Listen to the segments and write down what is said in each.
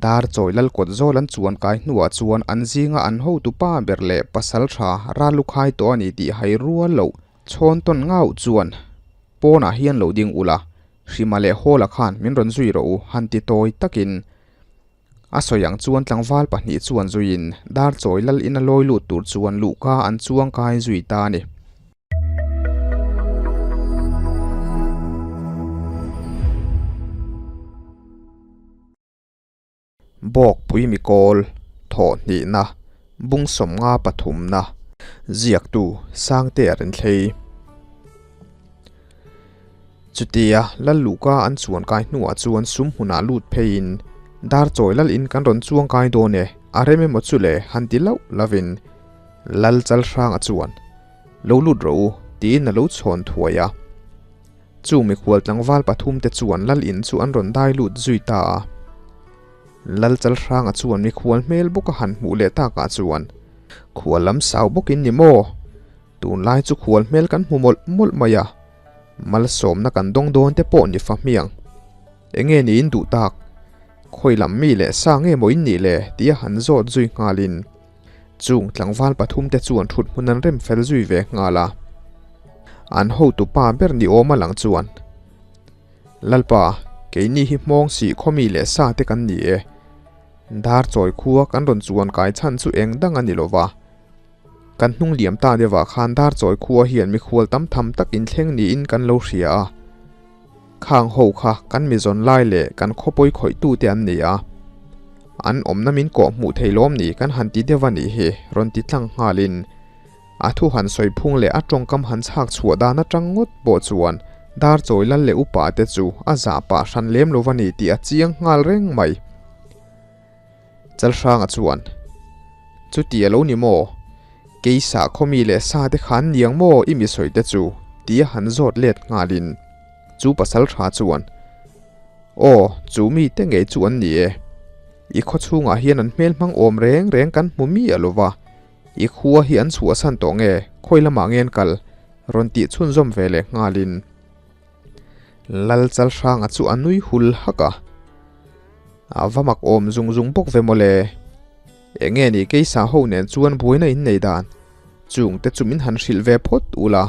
Dar chawi lal kawt zawl an chuan kai hnuah chuan an zinga an hotu pa ber leh pasaltha ral lu khai tawh a ni tih hai rual loh chhawn tawn ngauh chuan pawnah hian lo ding ula, Hrima leh Hawla khan min rawn zui rawh u han ti tawi takin a sawi ang chuan tlangval pahnih chuan zuiin dar chawi lal ina lawi lut tur chuan luhka an chuang kai zui ta a ni. Bawkpui mikawl, thawhhnihna, bung sawmnga pathumna, ziaktu Sangtea Renthlei. Chutia Lal Luhka an chuan kai hnuah chuan sum hmunah lut pheiin dar chawi lal in kan rawn chuang kai dawn e, a rem emaw chu le han ti lauh lovin Lal Chalhranga chuan lo lut rawh u tiin a lo chhawn thuai a. Chung mikhual tlangval pathum te chuan Lal in chu an rawn dai lut zui ta a. Lal Chalhranga chuan mikhual hmel bawk a han hmuh leh takah chuan khual lam sau bawkin ni maw? Tunlai chu khual hmel kan hmu mawlh mawlh mai a, malsawmna kan dawng dawn te pawh ni fa hmiang. Enge niin duh tak? Khawi lam mi leh sa nge maw in nih le? tia han zawt zui nghalin chung tlangval pathum te chuan thut hmun an rem fel zui ve nghal a. An hotu pa ber ni awm a lang chuan, Lalpa, keini hi hmawng sih khaw mi leh sa te kan ni e. Dar chawi khua kan rawn chuan kai chhan chu eng dang a ni lo va. Kan hnung liam ta deuhah khan dar chawi khua hian mikhual tam tham tak inthleng niin kan lo hria a. Khang ho kha kan mizawn lai leh kan khawpawi khawihtute an ni a. An awmna min kawh hmuh thei lawm ni kan han ti deuh a nih hi rawn ti tlang nghalin a thu han sawi phung leh a tawngkam han chhak chhuah dan atang ngawt pawh chuan dar chawi lal leh upa te chu a zah pah hran lem lo va ni tih a chiang nghal reng mai. Chalhranga chuan, Chuti a lo ni maw? Keisa khawmi leh sa te khan niang maw i mi sawi te chu? tia han zawt let nghalin chu pasal tha chuan, Aw, chu mi te ngei chu an ni e. I khaw chhungah hian an hmel hmang awm reng reng kan hmu miah lo va, i khua hi an chhuahsan tawh nge, khawi lamah nge an kal? rawn tih chhunzawm ve leh nghalin. Lal Chalhranga chu a nui hul hak a, A va mak awm zung zung bawk ve mawle. Enge ni keisa ho nen chuan buaina in nei dan? Chung te chu min han hrilh ve phawt ula.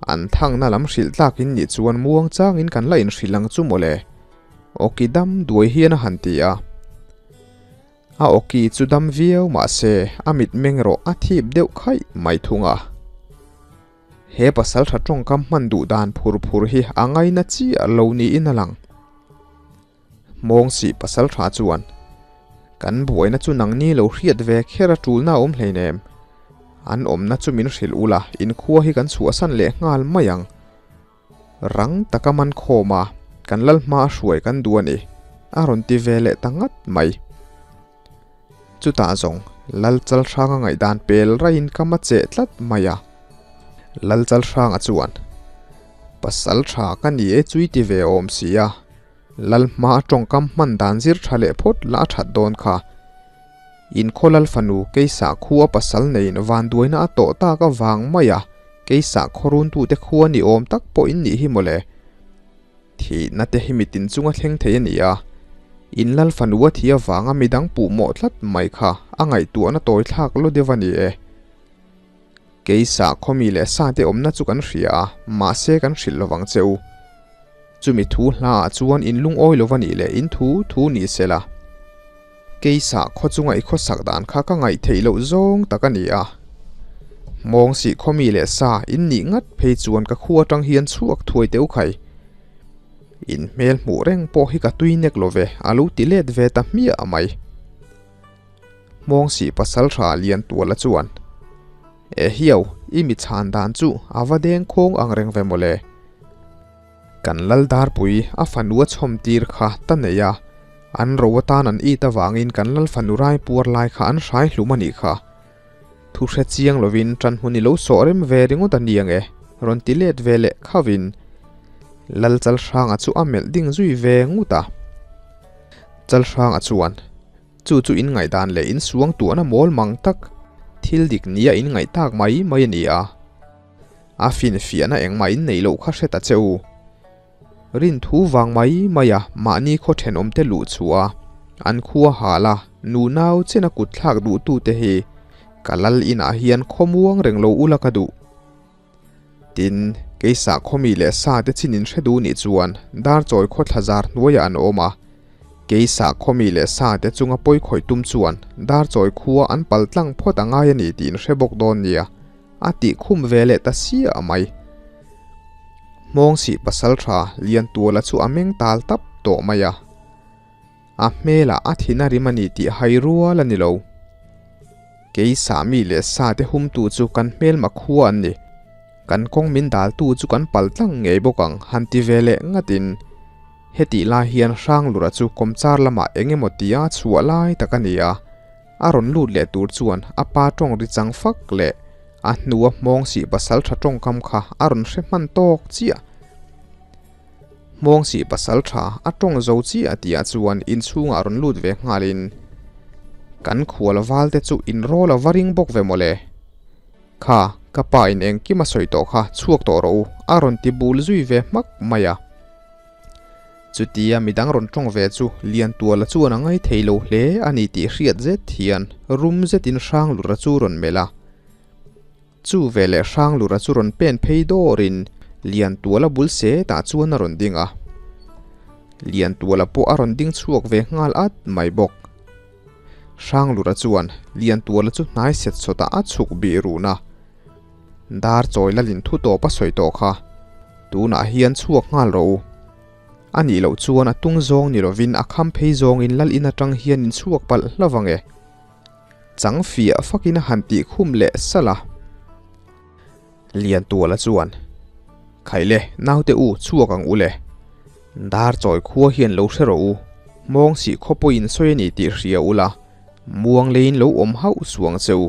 An thangna lam hrilh tlak in nih chuan muang changin kan la inhrilh ang chu mawle. Awki dam duai hian a han ti a. A awki chu dam viau mahse a mitmeng erawh a thip deuh khaih mai thung a. He pasal tha tawngkam hman duh dan phur phur hi a ngaina chiah lo niin a lang. Hmawngsih pasal tha chuan, Kan buaina chu nangni lo hriat ve kher a tulna a awm hleinem. An awmna chu min hrilh ula, inkhua hi kan chhuahsan leh nghal mai ang. Rang taka man khawm a, kan lal hma a hruai kan duh a ni, a rawn ti ve leh ta ngat mai. Chutah zawng Lal Chalhranga ngaihdan pel raiin ka ma cheh tlat mai a. Lal Chalhranga chuan, Pasal tha ka ni e chui ti ve awm si a, Lal hma a tawngkam hman dan zir tha leh phawt la a that dawn kha. Inkhaw Lal fanu Keisa khua pasal neiin vanduaina a tawh tak avang mai a, Keisa khawruntute khua ni awm tak pawh in nih hi mawle. Thihna te hi mitin chunga thleng thei a ni a, in lal fanu a thi avanga midang puh mawh tlat mai kha a ngaihtuahna tawi thlak lo deuh a ni e. Keisa khawmi leh sa te awmna chu kan hria a, mahse kan hrilh lovang che u. Chumi thu hla ah chuan in lungawi lova nih leh in thu thu ni sela. Keisa khaw chunga i khawsak dan kha ka ngaih theih loh zawng tak a ni a. Hmawngsih khawmi leh sa in nih ngat phei chuan ka khu atang hian chhuak thuai teuh khai. In hmel hmuh reng pawh hi ka tui nek lo ve, a lo ti let ve ta hmiah mai. Hmawngsih pasal tha lian tuala chuan, E hiau, i mi chhan dan chu a va deng khawng ang reng ve mawle. Kan lal darpui a fanu a chhawm tir kha ta nei a, an ro atan an it avangin kan lal fanu rai puar lai kha an hrai hlum a nih kha. Thu hre chiang lovin tan hmun i lo sawh rem ve ringawt a ni ang e, rawn ti let ve leh khavin Lal Chalhranga chu a melh ding zui ve ngut a. Chalhranga chuan, Chu chu in ngaihdan leh in suang tuahna mawl mang tak, thil dik nia in ngaih tak mai mai a ni a. A finfiahna engmah in neih loh kha hre ta che u. Rin thu vang mai mai a mahni khaw thenawmte luh chhuah a, An khua hal a, nunau chena kut thlak duhtute hi ka lal inah hian khawmuang reng lo ula ka duh. Tin, keisa khawmi leh sa te chin in hre duh nih chuan Darchawi khawthla zar hnuaiah an awm a. Keisa khawmi leh sa te chunga pawi khawih tum chuan Darchawi khua an pal tlang phawt a ngai a ni tih in hre bawk dawn nia, a tih khum ve leh ta siah mai. Hmawngsih pasaltha Liantuala chu a meng tal tap tawh mai a. A hmelah a thin a rim a ni tih hai rual a ni lo. Kei sahmi leh sate humtu chu kan hmelma khua an ni. Kan kawng min daltu chu kan pal tlang ngei bawk ang han ti ve leh ngatin hetih lai hian Hranglura chu kawmchar lamah eng emaw tia chhuah lai tak a ni a. A rawn lut leh tur chuan a pa tawng ri chang fak leh a hnua hmawng sih pasaltha tawngkam kha a rawn hre hman tawk chiah. Hmawngsih pasal tha a tawng zo chiah tihah chuan inchhungah rawn lut ve nghalin kan khual val te chu in rawl a va ring bawk ve mawle. Kha, ka pa in engkim a sawi tawh kha chhuak tawh rawh u a rawn ti bul zui ve hmak mai a. Chutia midang rawn tawng ve chu Liantuala chuan a ngai thei lo hle a ni tih hriat zet hian rum zetin Hranglura chu rawn melh a. Chu veleh Hranglura chu rawn pen phei dawrin Liantuala bul setah chuan a rawn ding a. Liantuala pawh a rawn ding chhuak ve nghal at mai bawk. Hranglura chuan Liantuala chu hnai set sawtah a chhuk bih run a. Dar chawi lalin thu tawp a sawi tawh kha. Tunah hian chhuak nghal rawh u. A nih loh chuan a tung zawng ni lovin a kham phei zawngin lal in atang hian in chhuak palh hlauh ang e. Chang fiah fakin a han tih khum leh salh a. Liantuala chuan, Khaile, naute u, chhuak ang u le. Dar chawi khua hian lo hre rawh u, hmawng sih khaw pawhin sawi a ni tih hria ula, muang leiin lo awm hauh suang che u.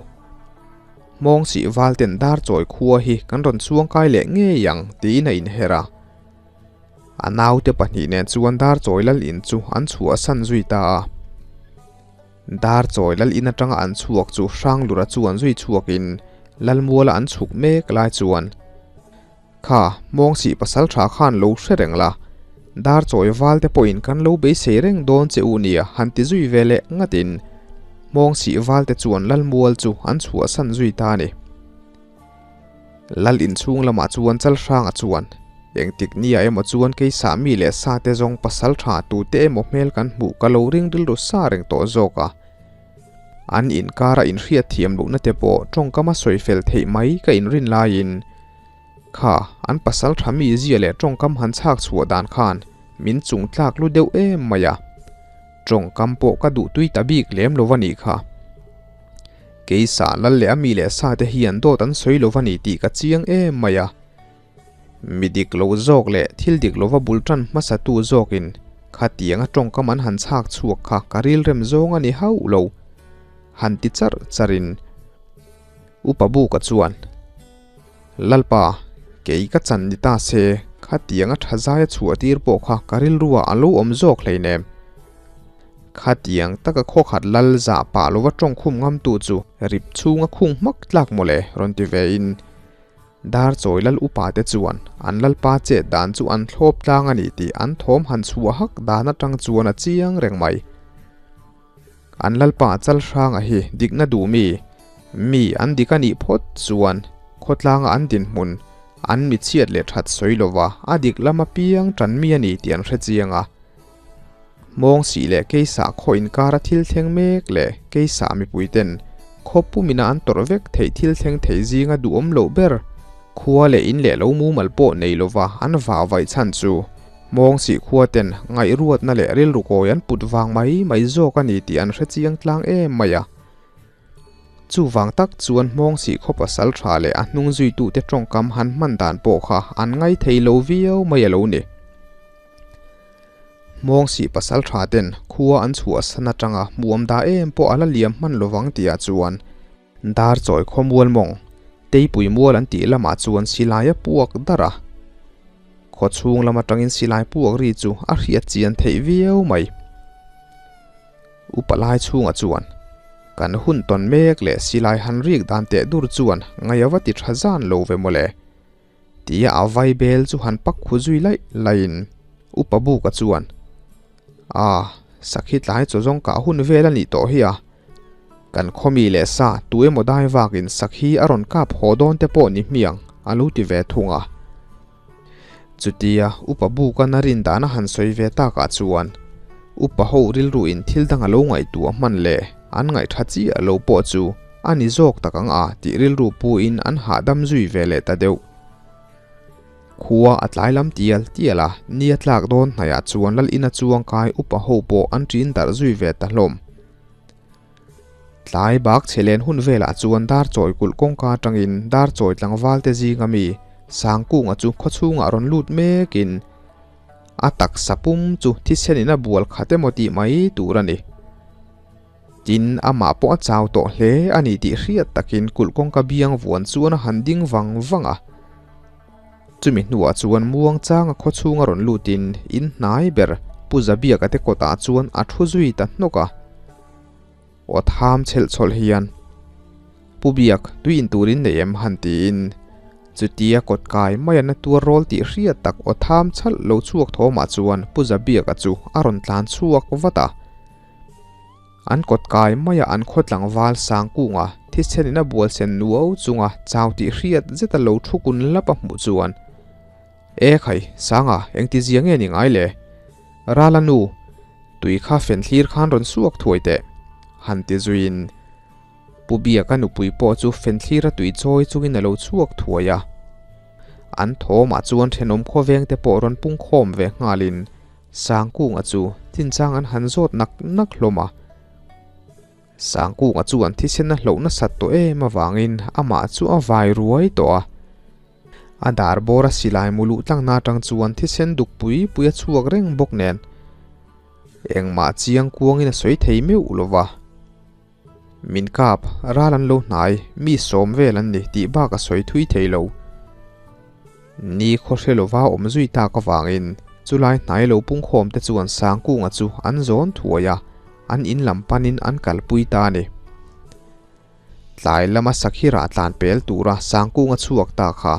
Hmawng sih valten dar chawi khua hi kan rawn chuangkai leh ngei ang tiin a inher a. A naute pahnih nen chuan dar chawi lal in chu an chhuahsan zui ta a. Dar chawi lal in atanga an chhuak chu Hranglura chuan zui chhuakin Lalmuala an chhuk mek lai chuan, Kha, Hmawngsih pasal tha khan lo hre reng la, dar chawi val te pawhin kan lo beisei reng dawn che u nia han ti zui ve leh ngatin Hmawngsih val te chuan Lalmual chu an chhuahsan zui ta a ni. Lal inchhung lamah chuan Chalhranga chuan, Engtik nia emaw chuan kei sah mi leh sa te zawng pasal tha tute emaw hmel kan hmuh ka lo ring rilru sa reng tawh zawk a. An inkara inhriat thiam lohna te pawh tawngkama sawi fel theih mai ka inrin laiin kha an pasal tha mi zia leh tawngkam han chhak chhuah dan khan min chung tlak lu deuh em mai a. Tawngkam pawh ka duhtui ta bik lem lo va nih kha. Keisa lal leh a mi leh sa te hian dawt an sawi lo va ni tih ka chiang em mai a. Mi dik lo zawk leh thil dik lova bul tan hmasatu zawkin khatianga tawngkam an han chhak chhuak kha ka rilrem zawng a ni hauh lo. Han ti charh charhin Upa Buka chuan, Lalpa, kei ka chan ni ta se, khatianga tha zaia chhuah tir pawh kha ka rilruah a lo awm zawk hleinem. Khatiang taka khawkhat lal zah pah lova tawngkhum ngamtu chu rip chhunga khung hmak tlak mawle rawn ti vein Dar chawi lal upa te chuan an lalpa chet dan chu an thlawp tlang a ni tih an thawm han chhuah hak dan atang chuan a chiang reng mai. An lalpa Chalhranga hi dikna duh mi, mi an dik a nih phawt chuan khawtlanga an dinhmun, an michhiat leh that sawi lova a dik lam apiang tan mi a ni tih an hre chiang a. Hmawng sih leh keisa khaw inkara thil thleng mek leh keisa mipuiten khaw pumina an tawrh vek theih thil thleng thei zinga duhawm loh ber khua leh in leh lo mumal pawh nei lova an vah vaih chhan chu Hmawng sih khuaten ngaihruatna leh rilru kawi an put vang mai mai zawk a ni tih an hre chiang tlang em mai a. Chuvang tak chuan Hmawng sih khaw pasal tha leh a hnung zuitute tawngkam han hman dan pawh kha an ngaithei lo viau mai a lo ni. Hmawng sih pasal tha ten khua an chhuah san atanga hmuam dah em pawh a la liam hman lovang tihah chuan dar chawi khaw mual mawng Teipui mual an tih lamah chuan silai a puak dar a. Khaw chhung lam atangin silai puak ri chu a hriat chian theih viau mai. Upa lai chhungah chuan kan hun tawn mek leh silai han rik dan teh dur chuan ngaih a va ti tha zan lo ve mawle. Tia a vai bel chu han pak khu zui laih laihin Upa Buka chuan, A, Sakhi tlai chaw zawng kah hun vel a nih tawh hi a. Kan khawmi leh sa tu emaw dai vakin sakhi a rawn kap haw dawn te pawh ni hmiang a lo ti ve thung a. Chutia Upa Buka na rin dan a han sawi ve takah chuan Upa ho rilru in thil dang a lo ngaihtuah hman leh an ngaihtha chiah lo pawh chu a ni zawk tak ang a tih rilru pu in an hahdam zui ve leh ta deuh. Khua a tlai lam tial tial a, ni a tlak dawn hnaihah chuan Lal ina chuang kai upa ho pawh an ṭin darh zui ve ta hlawm. Tlai bak chhe len hun velah chuan dar chawi kulh kawngka atangin dar chawi tlangval te zinga mi Sangkunga chu khawchhungah rawn lut mekin a taksa pum chu thisenin a bual khat emaw tih mai tur a ni. Tin, amah pawh a chau tawh hle a ni tih hriat takin kulh kawngka biang vuan chuan a han ding vang vang a. Chumi hnuah chuan muangchanga khawchhunga rawn lutin in hnai ber Pu Zabiaka te kawtah chuan a thu zui ta hnawk a. Aw tham chhelh chhawlh hian, Pu Biak, tui in turin nei em? han tiin chutia kawt kai mai a na tuar rawl tih hriat tak aw tham chhalh lo chhuak thawmah chuan Pu Zabiaka chu a rawn tlan chhuak vat a. An kawt kai maia an khaw tlangval Sangkunga thisenin a bual sen nuau chunga chau tih hriat zeta lo thu kun lap a hmuh chuan, E khai, Sanga, engti zia nge ni ngai le? Rala nu, tui kha fen thlir khan rawn suak thuai teh, han ti zuiin Pu Biaka nupui pawh chu fen thlira tui chawi chungin a lo chhuak thuai a. An thawmah chuan thenawm khawveng te pawh rawn pungkhawm ve nghalin Sangkunga chu chinchang an han zawt nak nak hlawm a. Sangkunga chuan thisen a hloh nasat tawh em avangin amah chu a vai ruai tawh a. A dar bawr a silai mu luh tlangna atang chuan thisen duk pui pui a chhuak reng bawk nen engmah chiang kuangin a sawi thei meuh lo va. Min kap, ral an lo hnai, mi sawm vel an ni tih bak a sawi thui thei lo. Ni khaw hre lova awm zui tak avangin chulai hnai lo pungkhawm te chuan Sangkunga chu an zawn thuai a, an in lam panin an kalpui ta a ni. Tlai lama sakhi rah tlan pel tura Sangkunga chhuak ta kha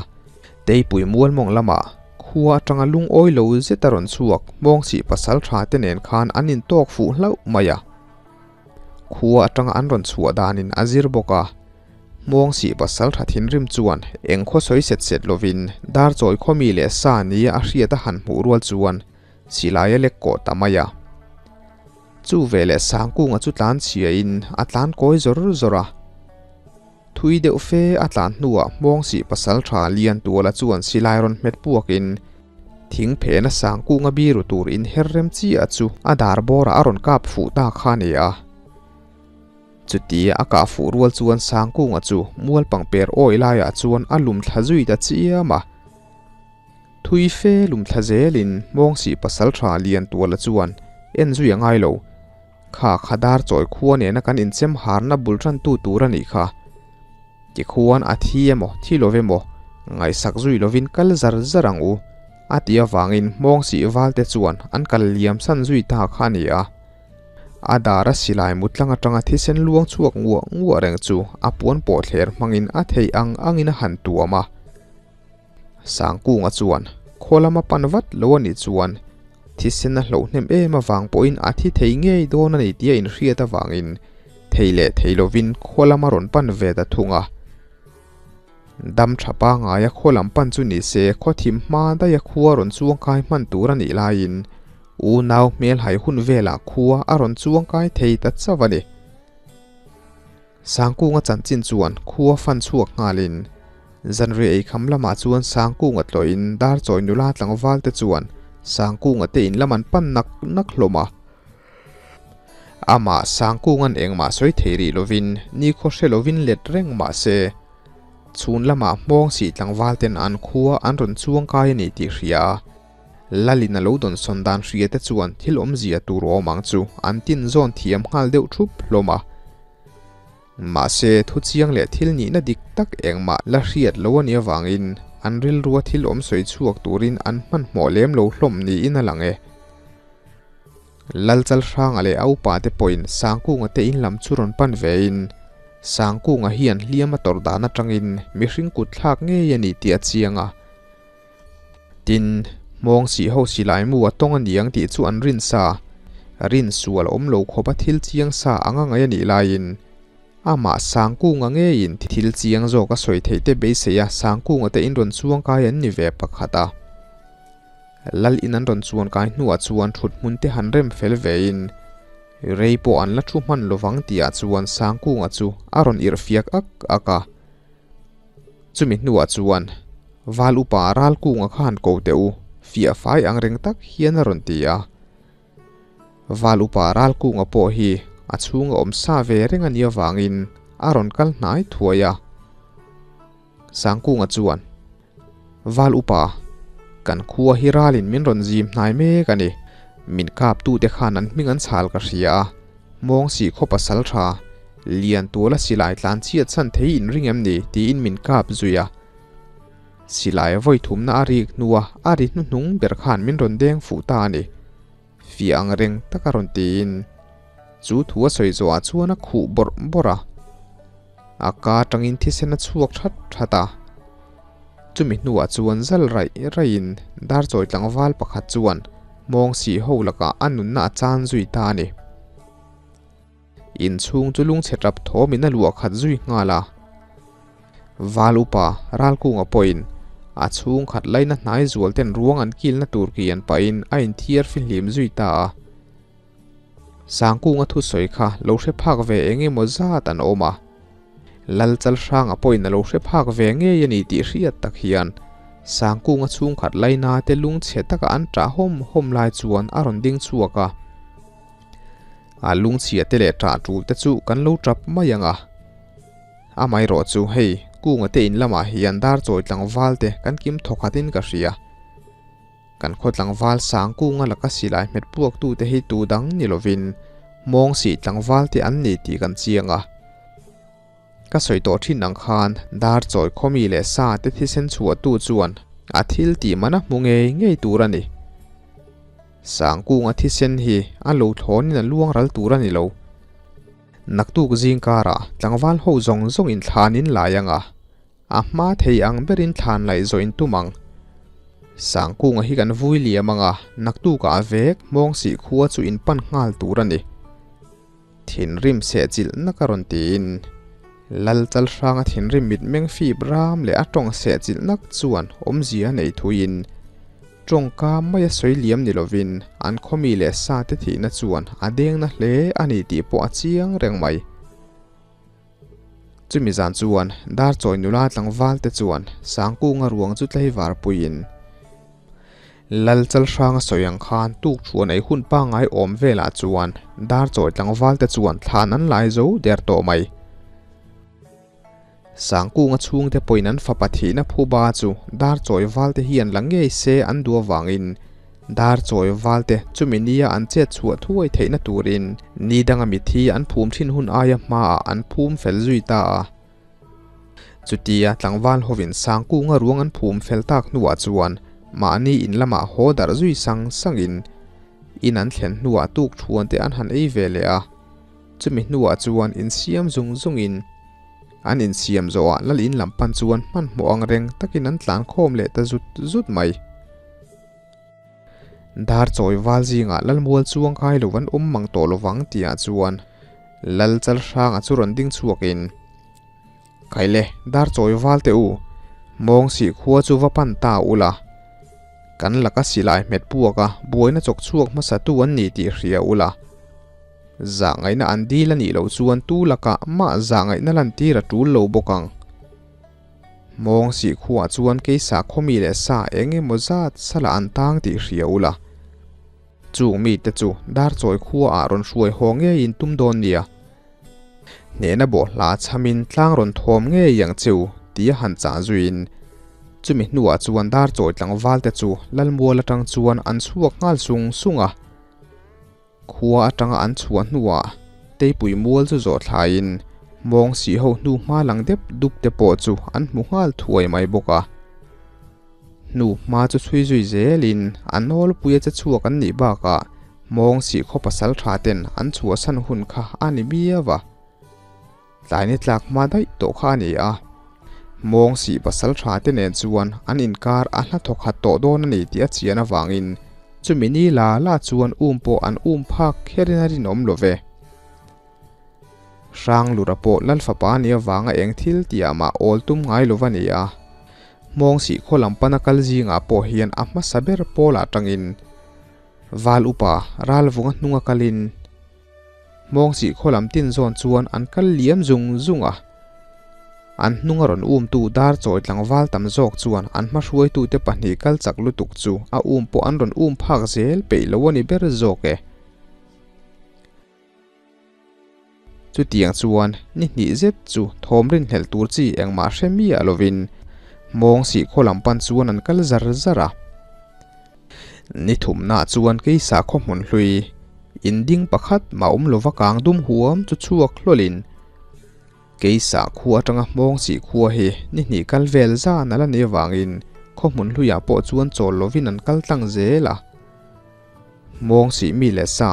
Teipui mualmawng lamah khua atanga lungawi lo zeta rawn chhuak Hmawngsih pasaltha te nen khan an intawk fuh hlauh mai a. Khua atanga an rawn chhuah danin a zir bawk a, Hmuangsih pasal tha thinrim chuan eng khaw sawi set set lovin Darchawi khaw mi leh sa nia a hriat a han hmuh rual chuan silai a lek kawh ta mai a. Chu veleh Sangkunga chu tlan chhiain a tlan kawi zawr zawr a. Thui deuh fe a tlan hnuah Hmuangsih pasal tha Liantuala chuan silai rawn hmet puakin Thing phena sang kunga biru tur in her rem chiah chu a dar bawrah a rawn kap fuh ta kha a ni a. Chutia a kah fuh rual chuan sang kunga chu mual pangper awi laiah chuan a lum thla zui ta chiam a. Thui fe lum thla zelin Hmawngsih pasaltha Liantuala chuan en zui a ngai lo. Kha kha dar chawi khua nena kan inchem harna bul tantu tur a nih kha. Tikhuan a thi emaw thi lo emaw ngaihsak zui lovin kal zar zar ang u, a ti avangin hmawng sih valte chuan an kal liam san zui ta kha a ni a. A dara silai mutlang atanga thisen luang chhuak nguah nguah reng chu a puan pawh thler hmangin a theih ang angin a han tuam a. Sangkunga chuan khaw lama pan vat lo a nih chuan thisen a hloh hnem em avang pawhin a thi thei ngei dawn a ni tia inhriat avangin thei leh thei lovin khaw lama rawn pan ve ta thung a. Dam tha pangaia khaw lam pan chu ni se khaw thim hma daiha khua rawn chuangkai hman tur a nih laiin unau hmelhai hun velah khua a rawn chuangkai thei ta chauh a ni. Sangkunga chanchin chuan khua fan chhuak nghalin zanriah eikham lamah chuan Sangkunga tlawhin Darchawi nula tlangval te chuan Sangkunga te in lam an pan nak nak hlawm a. Amah Sangkunga'n engmah sawi thei rih lovin nikhaw hre lovin let reng mah se chhun lamah hmawng sih tlangval ten an khua an rawn chuang kai a ni tih hria a. Lalin a lo dawnsawn dan hria te chuan thil awmzia tur awm ang chu an tin zawn thiam nghal deuh thup hlawm a. Mahse, thu chiang leh thil nihna dik tak engmah la hriat lo a nih avangin an rilrua thil awm sawi chhuak turin an hmanhmawh lem lo hlawm niin a lang e. Lalchalhranga leh a upate pawhin Sangkunga te in lam chu rawn pan vein Sangkunga hian hliam a tawrh dan atangin mihring kut thlak ngei a ni tih a chiang a. Tin, hmawng sih ho silai mu a tawng a niang tih chu an rin sa. Rin sual awm lo khawpa thil chiang sa anga ngaih a nih laiin amah Sangkunga ngeiin thil chiang zawk a sawi theih te beisei a Sangkunga te in rawn chuang kai an ni ve pakhat a. Lal in an rawn chuan kai hnuah chuan thut hmun te han rem fel vein rei pawh an la thu hman lovang tihah chuan Sangkunga chu a rawn irh fiak ak ak a. Chumi hnuah chuan Val upa Ralkunga kha han ko teh u, fiah fai ang reng tak hian a rawn ti a. Val upa Ralkunga pawh hi a chhunga awm sa ve reng a nih avangin a rawn kal hnai thuai a. Sangkunga chuan, Val upa, kan khua hi ralin min rawn zim hnai mek a ni. Min kaptute khan an hming an chhal ka hria a, Mawng sih khaw pasal tha, lian tuala silai tlan chhiat chhan thei in ring em ni? tiin min kap zui a. Silai vawi thumna a rik hnua a ri hnuhnung ber khan min rawn deng fuh ta a ni. Fiah ang reng taka rawn tiin chu thu a sawi zawhah chuan a khuh bawrh bawrh a. A ka atangin thisen a chhuak that that a. Chumi hnuah chuan zal raih raihin Darchawi tlangval pakhat chuan mawng sih ho lakah a nunna a chan zui ta a ni. Inchhung chu lungchhe tap thawmin a luah khat zui nghal a. Val upa Ralkunga pawhin a chhung khat laina hnai zual ten ruang an kilna tur kian pahin a inthiar fihlim zui ta a. Sangkunga thusawi kha lo hre phak ve eng emaw zat an awm a. Lal Chalhranga pawhin a lo hre phak ve ngei a ni tih hriat tak hian Sangkunga chhungkhat laina te lungchhe taka an ṭah hawm hawm lai chuan a rawn ding chhuak a. A lungchhia te leh ṭah ṭul te chu kan lo ṭap mai ang a. Amaherawh chu hei Kunga te in lamah hian Darchawi tlangval te kan kim thawkhatin ka hria. Kan khaw tlangval Sangkunga laka silai hmet puaktute hi tu dang ni lovin Mawngsih tlangval te an ni tih kan chiang a. Ka sawi tawh thin ang khan Darchawi khawmi leh sa te thisen chhuahtu chuan a thil tih man a hmu ngei ngei tur a ni. Sangkunga thisen hi a lo thlawnin a luang ral tur a ni lo. Naktuk zingkarah tlangval ho zawng zawng inthlan in lai ang a. A hma thei ang berin thlan laih zawh in tum ang. Sangkunga hi kan vui liam ang a, naktukah a vek hmawng sih khua chu in pan nghal tur a ni. Thinrim sehchilh nak a rawn tiin Lal Chalhranga thinrim mitmeng fip ram leh a tawng sehchilh nak chuan awmzia a nei thuiin tawngka maia sawi liam ni lovin an khawmi leh sa te thihna chuan a dengna hle a ni tih pawh a chiang reng mai. Chumi zan chuan Darchawi nula tlangval te chuan Sangkunga ruang chu tlaivar puiin Lal Chalhranga sawi ang khan tuk thuan ei hun pangngai awm velah chuan Darchawi tlangval te chuan thlan an lai zo der tawh mai. Sangkunga chhungte pawhin an fapa thihna phuba chu Darchawi valte hian la ngei se an duh avangin Darchawi valte chumi nia an chet chhuah thuai theihna turin ni danga mithi an phum thin hun aia hmaah an phum fel zui ta a. Chutia tlangval hovin Sangkunga ruang an phum fel tak hnuah chuan mahni in lamah haw darh zui sang sangin in an thlen hnuah tuk thuante an han ei ve leh a. Chumi hnuah chuan insiam zung zungin an insiam zawhah lal in lam pan chuan hmanhmawh ang reng takin an tlan khawm leh ta zut zut mai. Dar chawi val zingah Lalmual chuang kai lo an awm mang tawh lovang tihah chuan Lal Chalhranga chu rawn ding chhuakin, Kaile, dar chawi val teh u, mawng sih khua chu va pan ta ula, kan laka silai hmet puaka buaina chawk chhuak hmasa tu an ni tih hria ula, zahngaihna an dil a nih loh chuan tu lakah mah zahngaihna lantir a tul lo bawk ang. Mawng sih khuah chuan keisa khawmi leh sa eng emaw zat salah an tang tih hria ula. Chung mite chu Darchawi khuaah rawn hruai haw ngeiin tum dawn nia. Hnehna bawhhla chhamin tlang rawn thawm ngei ang cheu tia han chah zuiin chumi hnuah chuan Darchawi tlangval te chu Lalmual atang chuan an chhuak nghal sung sung a. Khua atanga an chhuah hnuah Teipui mual chu zawh thlaiin mawng sih ho hnu hma lang dep dup te pawh chu an hmu nghal thuai mai bawk a. Hnu hma chu chhui zui zelin a nawlpuia che chhuak an nih bakah mawng sih khaw pasal tha ten an chhuahsan hun kha a ni miau a. Tlai ni tlak hma daih tawh kha a ni a, mawng sih pasal tha te nen chuan an inkar a hla thawk khat tawh dawn a ni tih a chian avangin Chumi ni la la chuan um pawh an um phak kherin a rinawm lo ve. Hranglura pawh Lalfapa a nih avanga eng thil tihah mah awl tum ngai lo va ni a. Hmawngsih khaw lam pana kal zingah pawh hian a hmasa ber pawlah tangin Val upa Ralvunga hnunga kalin Hmawngsih khaw lam tin zawn chuan an kal liam zung zung a. An hnunga rawn umtu dar chawi tlangval tam zawk chuan an hmahruaitute pahnih kal chak lutuk chu a um pawh an rawn um phak zel peih lo a ni ber zawk e. Chutiang chuan ni hnih zet chu thawm rinhlelh tur chi engmah hre miah lovin Hmawngsih khaw lam pan chuan an kal zar zar a. Ni thumnah chuan keisa khaw hmun hlui in ding pakhat mah awm lova kang dum huam chu chhuak hlawlin keisa khua atanga Hmawngsih khua hi ni hnih kal vel zan a la ni avangin khaw hmun hluiah pawh chuan chawl lovin an kal tlang zel a. Hmawngsih mi leh sa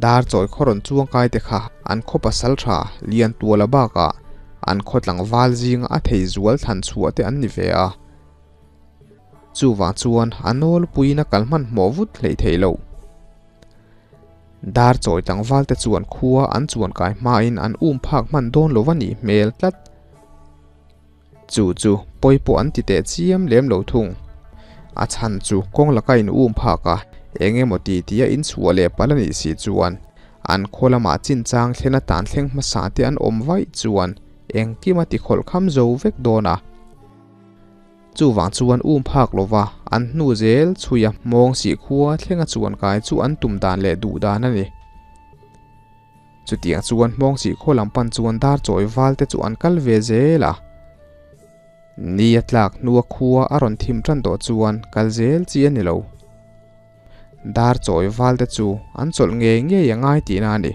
dar chawi khaw rawn chuang kai te kha an khaw pasal tha lian tuala bakah an khaw tlangval zinga a thei zual thlan chhuah te an ni ve a. Chuvang chuan a nawlpuiin a kal hmanhmawh vut hleih theih loh. Dar chawi tlangval te chuan khua an chuan kai hmain an um phak hman dawn lo va nih hmel tlat. Chu chu pawi pawh an ti teh chiam lem lo thung. A chhan chu kawng laka in um phak a, eng emaw ti tia in chhuah leh palh a nih si chuan an khaw lamah chinchang thlen atan thleng hmasa te an awm vaih chuan engkim a ti khawlh kham zo vek dawn a. Chuvang chuan um phak lova an hnu zel chhuia hmawng sih khua thlenga chuan kai chu an tum dan leh duh dan a ni. Chutiang chuan hmawngsih khaw lam pan chuan dar chawi val te chu an kal ve zel a. Ni a tlak hnua khua a rawn thim tan tawh chuan kal zel chi a ni lo. Dar chawi val te chu an chawlh ngei ngei a ngai tihna a ni.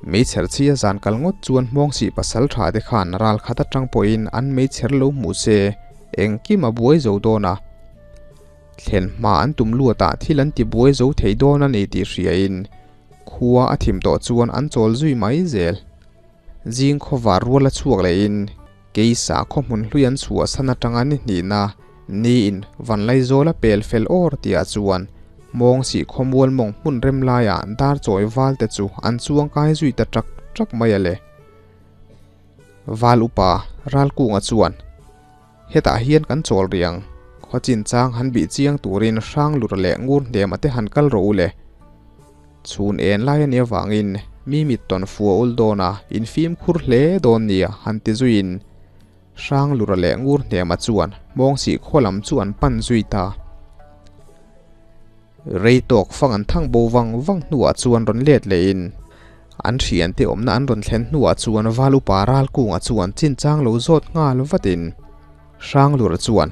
Meichher chi a zan kal ngawt chuan hmawngsih pasal tha te khan ral khat atang pawhin an meichher lo hmuh se engkim a buai zo dawn a. Thlen hma an tum luatah thil an ti buai zo thei dawn a ni tih hriain khua a thim tawh chuan an chawl zui mai zel. Zing khawvar rual a chhuak lehin keisa khaw hmun hlui an chhuah san atanga ni hnihna niin Vanlaizawla pel fel awr tihah chuan Hmawngsih khawmual mawng hmun rem laiah dar chawi val te chu an chuang kai zui ta ṭak ṭak mai a le. Val upa Ralkunga chuan. Hetah hian kan chawl riang, khaw chinchang han bih chiang turin Hranglura leh Ngurhnema te han kal rawh u le. Chhun en lai a nih avangin mi mit tawn fua ul dawn a, in fimkhur hle dawn nia han ti zuiin Hranglura leh Ngurhnema chuan Hmawngsih khaw lam chu an pan zui ta. Rei tawk fang an thang bo vang vang hnuah chuan rawn let lehin an thiante awmna an rawn thlen hnuah chuan Val upa Ralkunga chuan chinchang lo zawt nghal vatin Hranglura chuan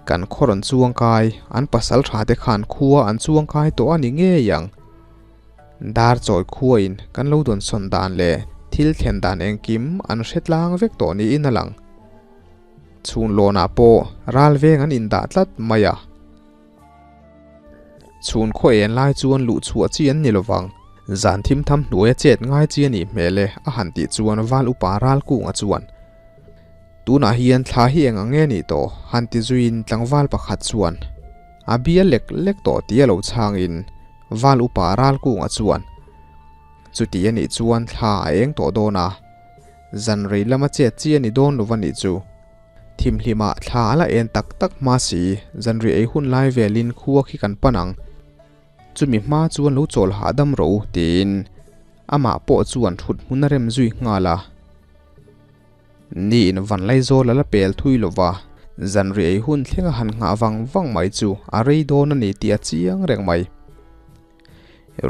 kan khaw rawn chuang kai an pasal tha te khan khua an chuang kai tawh a ni ngei ang. Dar chawi khuain kan lo dawnsawn dan leh thil thlen dan engkim an hre tlang vek tawh niin a lang. Chhun lawnah pawh ral veng an indah tlat mai a. Chhun khaw en lai chuan luh chhuah chi an ni lovang. Zan thim tham hnuaia chet ngai chi a nih hmel e a han tih chuan Val upa ral kunga chuan Tunah hian thla hi eng ang nge nih tawh han ti zuiin tlangval pakhat chuan a bia lek lek tawh tia lo chhangin Val upa ral kunga chuan Chuti a nih chuan thla a eng tawh dawn a, zan rei lama chet chi a ni dawn lova nih chu. Thimhlimah thla a la en tak tak hma si, zanriah ei hun lai velin khua khi kan pan ang. Chumi hma chuan lo chawl hahdam rawh u, tiin amah pawh chuan thut hmun a rem zui nghal a. Niin Vanlaizawl a la pel thui lo va, zanriah ei hun thlenga han nghah vang vang mai chu a rei dawn a ni tih a chiang reng mai.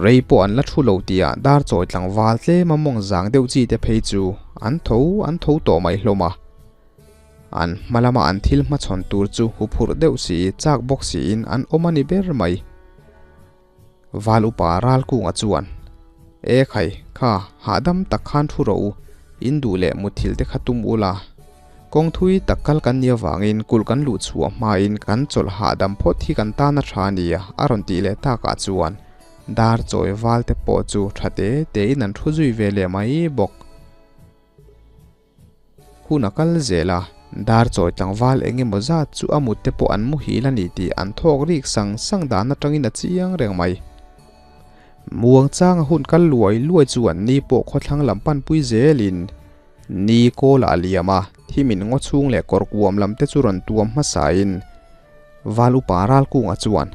Rei pawh an la thu lo tihah dar chawi tlangval tlema mawng zang deuh chi te phei chu an tho an tho tawh mai hlawm a. An hma lama an thil hmachhawn tur chu huphurh deuh si, chak bawk siin an awm a ni ber mai. Val upa Ralkunga chuan, E khai, kha, hahdam tak khan thu rawh u, in duh leh mutthil te kha tum ula. Kawng thui tak kal kan nih avangin kulh kan luh chhuah hmain kan chawlh hahdam phawt hi kan tan a tha a nia a rawn tih leh takah chuan dar chawi val te pawh chu tha te tein an thu zui ve leh mai bawk. Hun a kal zel a, Dar chawi tlangval eng emaw zat chu a mut te pawh an muhil a ni tih an thawk rik sang sang dan atangin a chiang reng mai. Muang changa hun kal luai luai chuan ni pawh khawthlang lam panpui zelin ni kawl ah a liam a, thimin ngaw chhung leh kawr kuam lam te chu rawn tuam hmasain Val upa Ralkunga chuan,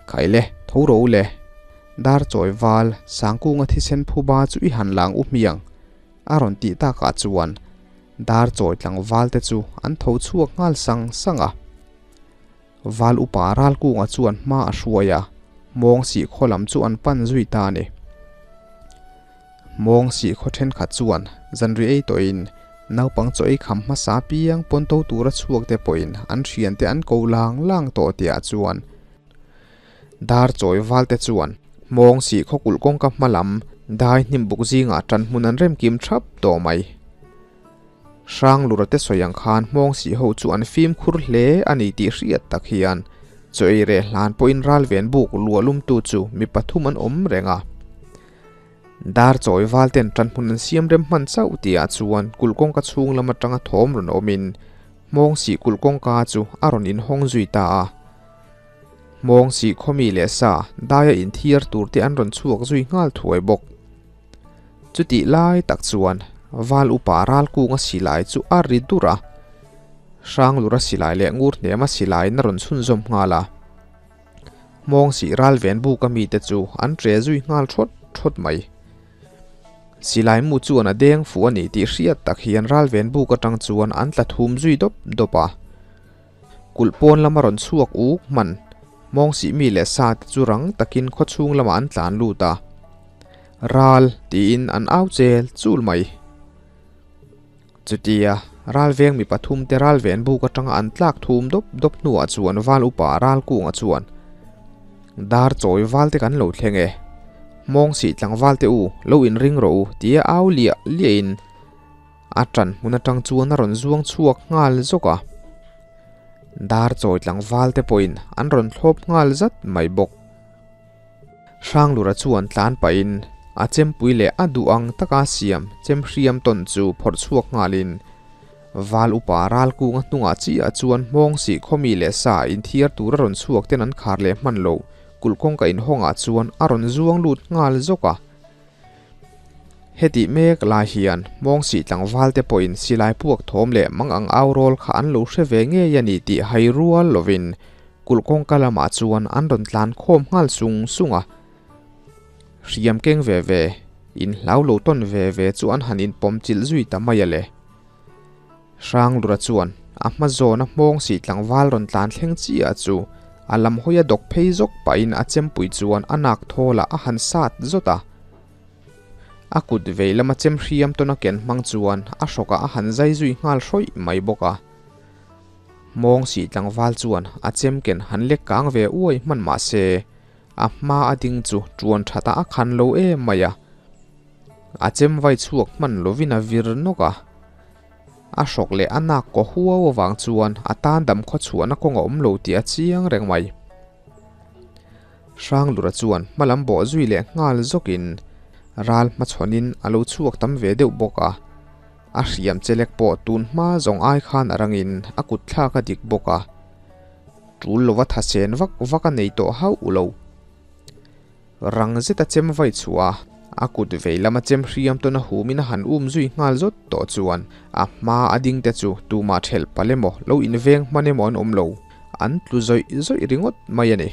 Khaile, tho ro le, dar chawi val Sangkunga thisen phuba chu i han lang u hmiang, a rawn tih takah chuan dar chawi tlangval te chu an tho chhuak nghal sang sang a. Val upa Ralkunga chuan hma a hruai a, Hmawng sih khaw lam chu an pan zui ta a ni. Hmawng sih khaw thenkhat chuan zanri ei tawhin naupang chaw ei kham hmasa piang pawn to tura chhuak te pawhin an thiante an ko lang lang tawh tihah chuan dar chawi val te chuan Hmawng sih khaw kulh kawngka hma lam dai hnim buk zingah tan hmun an remkim thap tawh mai. Hranglura te sawi ang khan hmawng sih ho chu an fimkhur hle a ni tih hriat tak hian chaw ei reh hlan pawhin ralven buk luah lumtu chu mi pathum an awm reng a. Dar chawi val ten tanhmun an siam rem hman chauh tihah chuan kulh kawngka chhung lam atanga thawm rawn awmin hmawng sih kulh kawngka chu a rawn inhawng zui ta a. Hmawng sih khawmi leh sa daia inthiar tur te an rawn chhuak zui nghal thuai bawk. Chutih lai tak chuan Val upa Ralkunga silai chu a ri dur a, Hranglura silai leh Ngurhnema silaiin a rawn chhunzawm nghal a. Hmawngsih Ralven buka mite chu an tre zui nghal thawt thawt mai. Silai mu chuan a deng fuh a ni tih hriat tak hian Ralven buk atang chuan an tla thum zui dawp dawp a. Kulh pawn lama rawn chhuak uk hman Hmawngsih mi leh sa te chu rang takin khawchhung lamah an tlan lut a. Ral tiin an au chel chul mai. Chutia ral veng mi pathum te ral ven buk atanga an tlak thum dawp dawp hnuah chuan val upa ral kunga chuan dar chawi val te kan lo thleng e. Hmawngsih tlangval te u lo inring rawh u tia au liah liahin A ṭan hmun aṭang chuan a rawn zuang chhuak nghal zawk a, dar chawi tlangval te pawhin an rawn thlawp nghal zat mai bawk. Hranglura chuan tlan pahin a chempui leh a duh ang taka siam chem hriam tawn chu phawrh chhuak nghalin Val upa Ralkunga hnungah chiah chuan hmawng sih khawmi leh sa inthiar tura rawn chhuak ten an khar leh hman lo kulh kawngka inhawngah chuan a rawn zuang lut nghal zawk a. Hetih mek lai hian Hmawngsih tlangval te pawhin silai puak thawm leh mang ang au rawl kha an lo hre ve ngei a ni tih hai rual lovin kulh kawngka lamah chuan an rawn tlan khawm nghal sung sung a. Hriam keng ve ve, in hlau lo tawn ve ve chu an han inpawm chilh zui ta mai a le. Hranglura chuan a hma zawna Hmawngsih tlangval rawn tlan thleng chiah chu a lam hawia dawk phei zawk pahin a chempui chuan a nak thawlah a han sat zawt a. A kut vei lama chem hriam tawna ken hmang chuan a hrawkah a han zai zui nghal hrawih mai bawk a. Hmawngsih tlangval chuan a chem ken han lek kang ve uai hman mah se a hma a ding chu tuan thatah a khan lo em mai a. A chem vai chhuak hman lovin a vir nawk a. A hrawk leh a nak kaw huau avang chuan a tan dam khaw chhuahna kawng a awm lo tih a chiang reng mai. Hranglura chuan hma lam bawh zui leh nghal zawkin ral hmachhawnin a lo chhuak tam ve deuh bawk a. A hriam chelek pawh tun hma zawng ai khan a rangin a kut thlak a dik bawk a. Tul lova thasen vak vak a nei tawh hauh lo. Rang zeta chem vai chhuah a, a kut vei lama chem hriam tawn a humin a han um zui nghal zawt tawh chuan a hma a ding te chu tumah thelh palh emaw lo inveng hman emaw an awm lo, an tlu zawih zawih ringawt mai a ni.